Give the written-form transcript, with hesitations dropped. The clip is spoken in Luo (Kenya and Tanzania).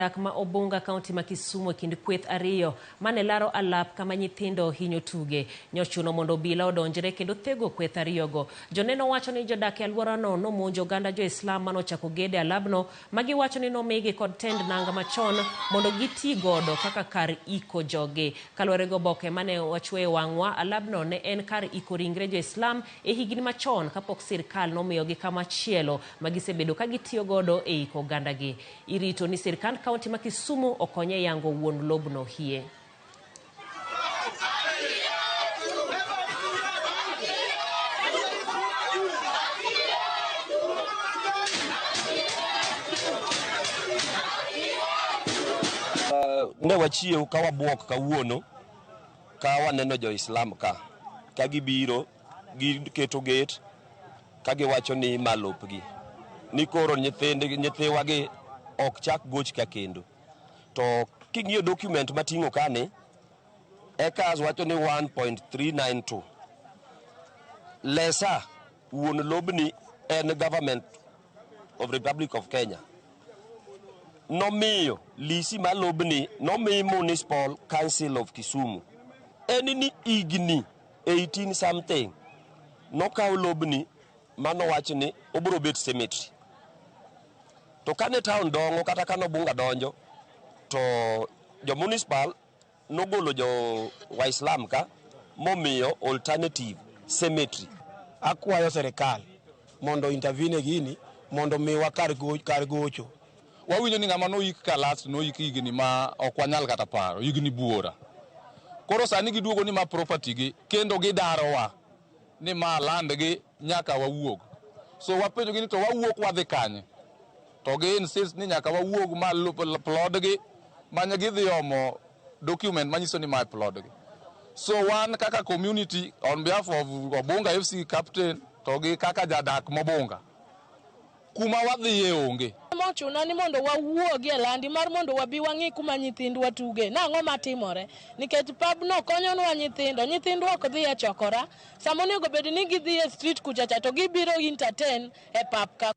Dak ma Obunga kaunti ma Kisumu e kind kweth ariyo mane laro alap kama nyithindo hinyo tuge. Nyochuno mondo obila odonjre kendo thego kweth ariyogo. Joneno wacho ni jodak e alworano nomonjo oganda jo-Islam manochako gedo e alabno ma giwacho ni nomigi kod tend nanga machon mondo giti godo kaka kar iko jogi. Kaluwore gi oboke mane wachweyo wang'wa, alabno ne en kar iko ringre jo-Islam e higni machon kapok sirkal nomiyogi kama chielo ma gisebedo ka gitiyo godo e iko ogandagi. Irito ni sirkand kaunti ma Kisumu okony e yango wuon lobno hie. Ne wachiew ka wabuok kawuono ka waneno jo-Islam ka ka gibiro giketo gate ka giwacho ni ma lopgi ni koro nyithiwagi ok chak goch ka kendo. To king'iyo document mating'o kani, acres wacho ni 1.392. Lesa wuon lobni en government of Republic of Kenya. Nomiyo lisi mar lobni nomi Municipal Council of Kisumu. En ni higni 18 something nokaw lobni manowach ni obiro bet cemetery. To kane town dongo kata kane Obunga donjo to jo municipal nogolo jo Waislam ka momiyo alternative cemetery. Akwayo serikal mondo intervene gini mondo miwa kar, go, kar gocho. Wawinjo ni ng'ama noyik ka last noyik higni ma ok wanyal kata paro, higni buora. Koro sani giduogo ni ma property gi kendo gidarowa ni ma land gi nyaka wawuog. So wapenjo gi ni to wawuok wadhi kanye? To gi insist ni nyaka wawuog ma plod gi manya gidhi omo document manyiso ni ma plod gi. So wan kaka community on behalf of Obunga FC captain to gi kaka jadak mobunga kuma wadhiye onge. Mochuna ni mondo wawuogi e landi mar mondo wabi wang'i kuma nyithindwa tuge. Nang'o matimore? Nikech pabno konyonwa nyithindo. Nyithindwa ok dhi e chokora. Sama onego bed ni gidhi e street kucha cha to gibiro entertain e pap ka.